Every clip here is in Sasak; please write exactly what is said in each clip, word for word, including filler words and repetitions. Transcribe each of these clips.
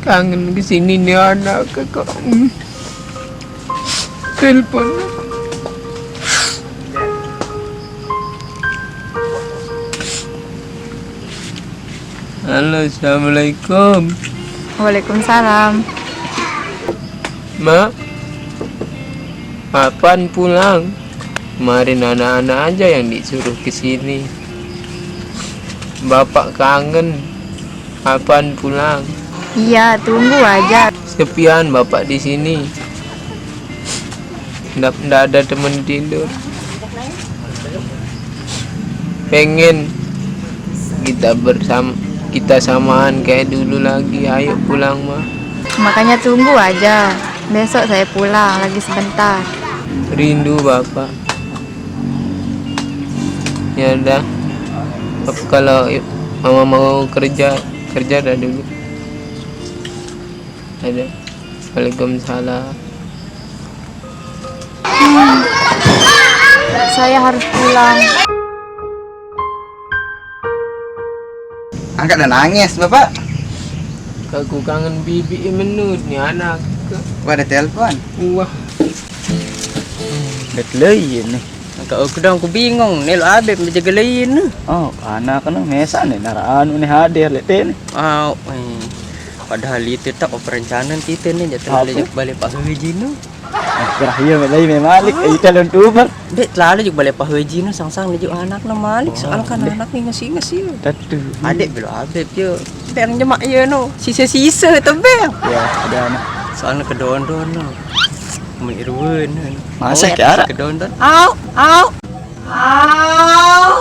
Kangen ke sini nih anak, Kak. Hmm. Telepon. Halo, assalamualaikum. Waalaikumsalam. Mak, kapan pulang? Kemarin anak-anak aja yang disuruh ke sini. Bapak kangen. Kapan pulang? Iya, tunggu aja. Sepian Bapak di sini. Ndak, ndak ada teman tidur. Pengen kita bersama, kita samaan kayak dulu lagi. Ayo pulang, Ma. Makanya tunggu aja. Besok saya pulang lagi sebentar. Rindu Bapak. Ya udah. Kalau Mama mau kerja, kerja dah dulu. Ada. Waalaikumsalam. Saya harus pulang. Angkat dan nangis, Bapak. Aku kangen bibi menut nih anak. Wah, ada telepon. Wah. Betul ini. Kau aku dong, aku bingung. Nih lo Abib menjaga lain. Oh, anak kan mesa nih, nara anu nih hadir, lihat nih. Oh, eh. Padahal itu tak apa rencana kita nih, jatuh balik Pak Haji nu. Akhirnya iya, mulai memang Malik, eh, calon tumbal. Dek, terlalu juga balik Pak Haji nu, sang-sang juga anak na Malik, soal kan anak nih ngasih-ngasih. Tentu. Adik belum Abib yo. Bang jemak yo no, sisa-sisa tebel. Ya, ada anak. Soalnya kedondon no. Mirwan. Masa kiara? Kedondon. Au, au. Au.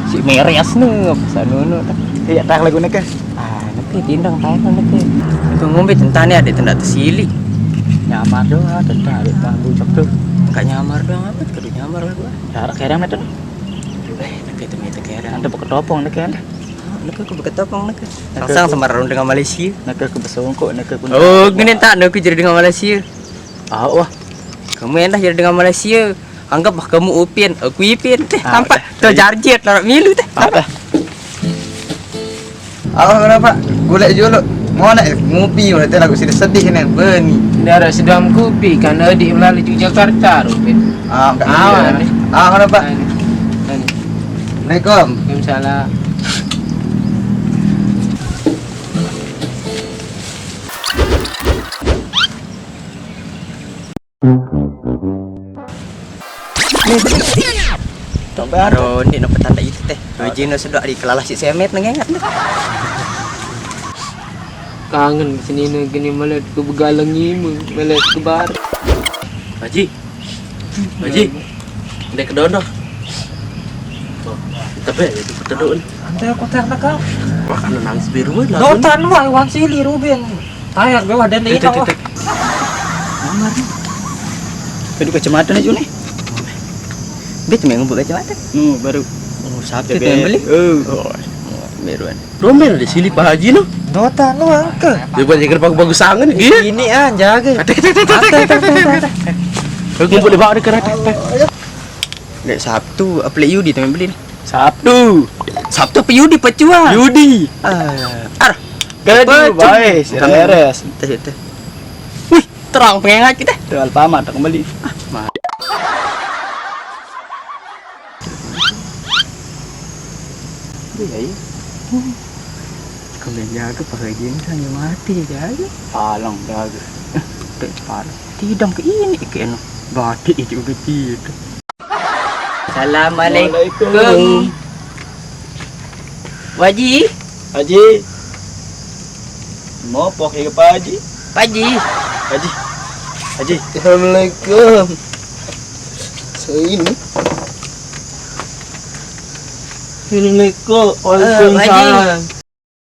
Si Merias nu, apa sanu nu. Iya, tak lagu neke. Ah, neke tindang tak neke. Aku ngombe tentang ni ada tenda tersili. Nyamar doang, tentang ada tak bucok tuh. Enggak nyamar doang apa? Kudu nyamar lah gua. Cara kerang itu. Eh, neke itu mita kerang. Ada beketopong neke ada. Neke aku beketopong neke. Sang-sang sama rondeng Malaysia. Neke aku besongkok, neke aku. Oh, gini tak neke jadi dengan Malaysia. Ah, wah. Kamu endah jadi dengan Malaysia. Anggap bah kamu Upin, aku Ipin. Teh, ah, tampak udah. Tuh jarjet, larak milu teh. Ah, tampak. Udah. Awak kenapa? Golek jolok. Mau nak ngopi, mau teh lagu sedih-sedih ni. Beni. Ini ada sedang kopi, kan adik melalui Yogyakarta, Upin. Ah, awak ni. Awak kenapa? Ini. Ini. Assalamualaikum. Waalaikumsalam. Aro, ndik no petanda itu teh. Wajino sudah di kelalah si semet nengengat. Kangen sini ne gini malah ke begalang imu, malah ke bar. Haji. Haji. Ndek kedono. Tapi ya itu kedono. Ante aku ternak kau. Wah, kan nangis biru lah. Dotan wah wan sili Ruben. Tayak be wadah ni. Nyamar. Kedua kacamata ni Juni. Bete main ngumpul kacamata. Nu baru. Oh, siapa yang beli? Oh. Meruan. Rombel di sini Pak Haji no. Dota nu angke. Dia banyak gerbang bagus sangat dia. Ini ah jaga. Ngumpul di bawah dekat. Dek Sabtu, apa lek Yudi teman beli ni? Sabtu. Sabtu apa Yudi pecuan? Yudi. Ah, ar. Gaduh, bae, si Reres. Teh, teh. Wih, terang pengengat kita. Tuh Alfamart tak kembali. Ah, mah. Iya, iya. Kau main jaga pakai jin kan yang mati jaga. Palang jaga. Teh palang. Tidak ke ini ke eno. Batik itu begitu. Assalamualaikum. Waji. Haji. Mau pakai ke Pak Haji? Pak Haji. Haji. Haji. Assalamualaikum. Saya ini. Assalamualaikum. Eh, Haji. Waalaikumsalam.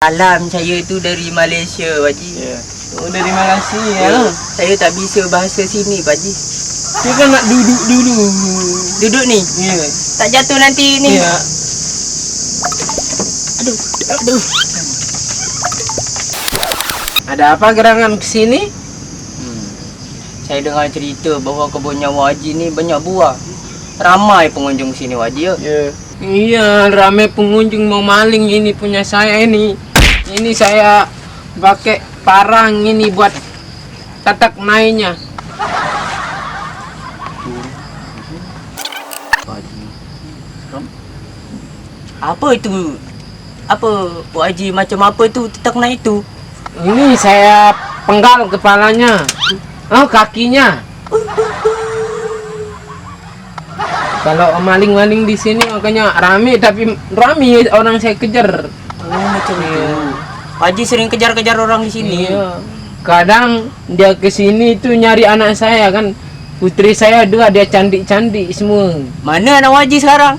Salam, saya tu dari Malaysia, Pak Haji. Ya. Oh, dari Malaysia, ya? Ya, saya tak bisa bahasa sini, Pak Haji. Dia kan nak duduk dulu. Duduk ni? Ya. Tak jatuh nanti ni? Ya. Aduh, aduh. Ada apa gerangan ke sini? Hmm. Saya dengar cerita bahawa kebun nyawa Haji ni banyak buah. Ramai pengunjung sini, Pak Haji, ya? Ya. Iya, ramai pengunjung mau maling ini punya saya ini. Ini saya Pakai parang ini buat tatak nainya. Apa itu? Apa, Pak Haji, macam apa itu tatak nai itu? Ini saya penggal kepalanya. Oh, kakinya. Kalau maling-maling di sini makanya rame, tapi rame orang saya kejar. Oh, macam itu. Iya. Pak Haji sering kejar-kejar orang di sini. Iya. Kadang dia ke sini itu nyari anak saya kan. Putri saya dua, dia cantik-cantik semua. Mana anak Pak Haji sekarang?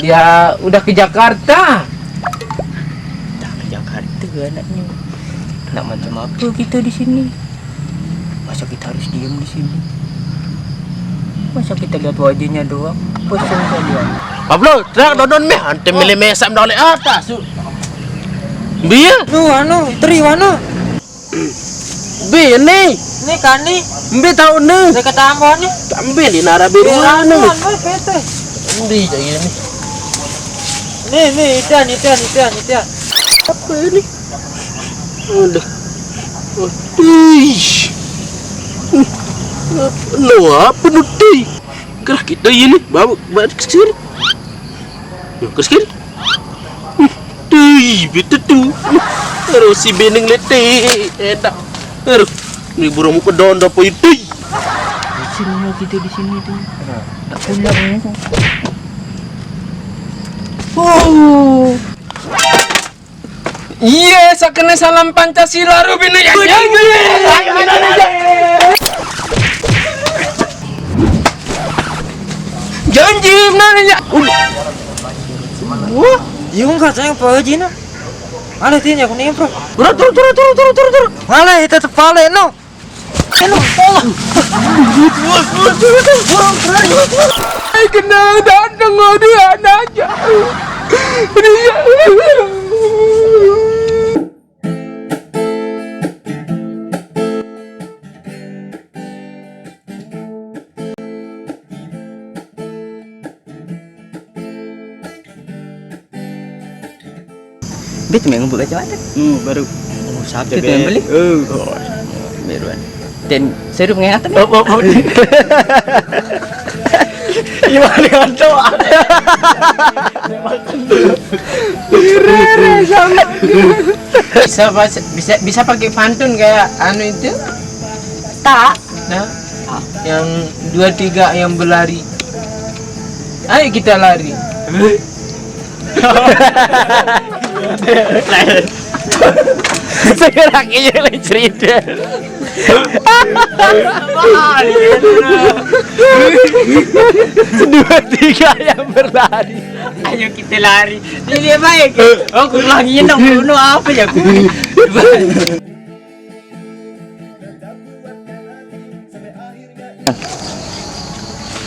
Dia udah ke Jakarta. Dah ke Jakarta anaknya. Nak macam apa kita di sini? Masa kita harus diam di sini? Masa kita lihat wajahnya doang? Pusing saya. Pablo, terang dodon meh, ante milih mesam dah oleh atas. Biar. Nu, anu, teri mana? Be ni. Ni kani. Mbe tahu ni. Saya kata ambo ni. Ambil di nara biru ni. Anu, anu, pete. Mbe jadi ni. Ni, ni, itan, itan, itan, itan. Apa ni? Aduh. Aduh. Lo apa nuti? Kerah kita ini bawa balik ke sini. Yuk, ke sini. Tui, betul tu. Aduh, si Beneng lete. Enak. Aduh, ni burung muka daun apa itu? Di sini kita di sini tu. Tak pulang ni. Oh. Iya, sakena salam Pancasila, Rubina. Ya, ya, ya, ya, ya, ya. Janji, benar ya. Wah, iya, enggak saya apa aja nah. Mana tinya aku nih, bro? Turun, turun, turun, turun, turun, turun, turun. Mana itu tepale no? Kenal datang ada anak jauh. Dia. Betul memang buka kacamata. Hmm, baru. Oh, siapa tu yang beli? Oh, oh. Meruan. Dan seru pengingatan. Oh, oh, oh. Gimana ngantuk? Rere sama. Bisa pas- bisa bisa pakai pantun kayak anu itu? Tak. Nah, yang dua tiga yang berlari. Ayo kita lari. Sekarang ini lagi cerita. Dua tiga yang berlari. Ayo kita lari. Dia dia baik. Oh, aku lagi nak bunuh apa ya aku?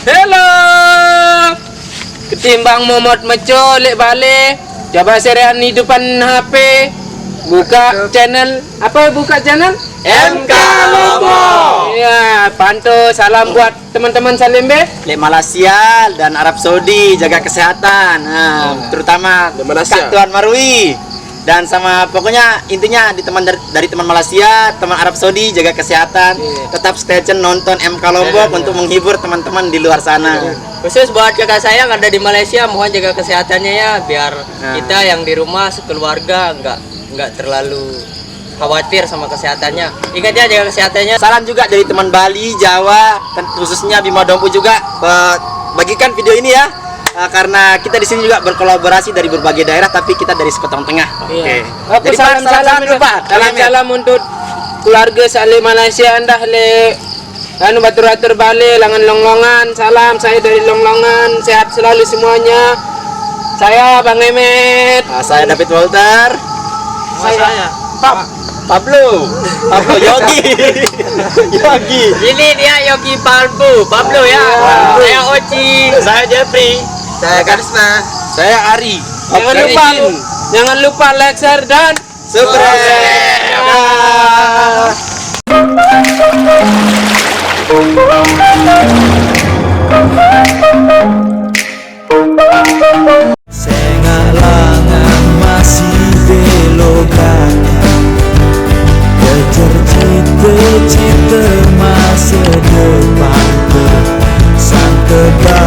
Hello. Ketimbang momot meco lek bale, coba serean hidupan H P, buka channel apa? Buka channel M K Lombok. Iya, panto salam buat teman-teman Salembe. Lek Malaysia dan Arab Saudi jaga kesehatan. Nah, terutama Kak Tuan Marwi. Dan sama pokoknya intinya di teman dari, dari teman Malaysia, teman Arab Saudi jaga kesehatan. Iya. Tetap stay tune nonton M K Lombok untuk menghibur teman-teman di luar sana. Iya. Khusus buat kakak saya yang ada di Malaysia, mohon jaga kesehatannya ya, biar kita yang di rumah sekeluarga nggak nggak terlalu khawatir sama kesehatannya. Ingat ya, jaga kesehatannya. Salam juga dari teman Bali, Jawa, khususnya Bima Dompu juga. Bagikan video ini ya. Eh, karena kita di sini juga berkolaborasi dari berbagai daerah, tapi kita dari Sepotong Tengah. Iya. Oke. Jadi, salam, salam, salam, salam untuk keluarga Saleh Malaysia, andah le anu batur-batur bale, langan Longlongan. Salam saya dari Longlongan. Sehat selalu semuanya. Saya Bang Emet. Ah, saya David Walter. Saya Pap. Pablo. Pablo Yogi. Yogi. Ini dia Yogi Palbu. Pablo ya. Saya Oci. Saya Jeffrey. Saya Karisma. Saya Ari. Jangan lupa, jangan lupa like, share, dan subscribe. Sing alangan masih belokan. Cinta masa depan ke, sangka